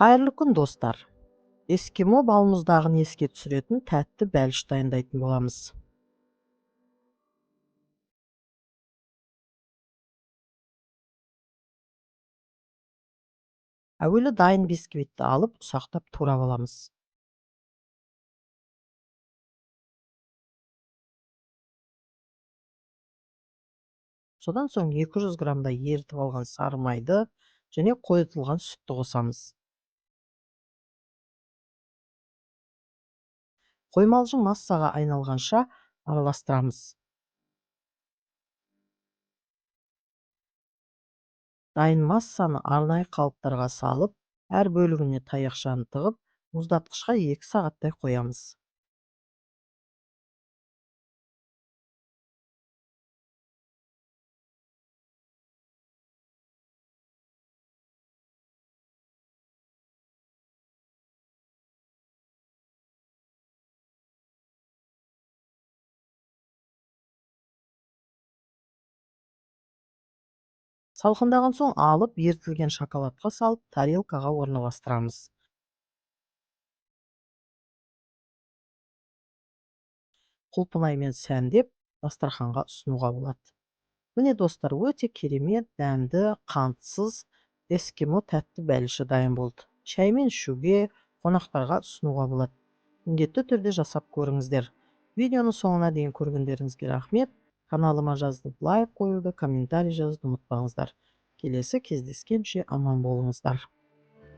Қайырлы күн, достар! Эскимо балмұздағын еске түсіретін тәтті бәліш дайындайтын боламыз. Әуелі дайын бисквитті алып, ұсақтап турап аламыз. Содан соң 200 граммдай ерітіп алған сары майды және қойытылған сүтті қосамыз. Қоймалжың массаға айналғанша араластырамыз. Дайын массаны арнайы қалыптарға салып, әр бөлігіне таяқшаны тығып, мұздатқышқа 2 сағаттай қоямыз. Салқындаған соң алып, ерітілген шоколадқа салып, тарелкаға орналастырамыз. Құлпынаймен сәндеп, дастарханға ұсынуға болады. Міне, достар, өте керемет, дәмді, қантсыз эскимо тәтті бәліші дайын болды. Шаймен ішуге, қонақтарға ұсынуға болады. Міндетті түрде жасап көріңіздер. Видеоны соңына дейін көргендеріңізге рахмет. Каналыма жазылып, лайк қоюды, комментарий жазуды ұмытпаңыздар. Келесі кездескенше аман болыңыздар.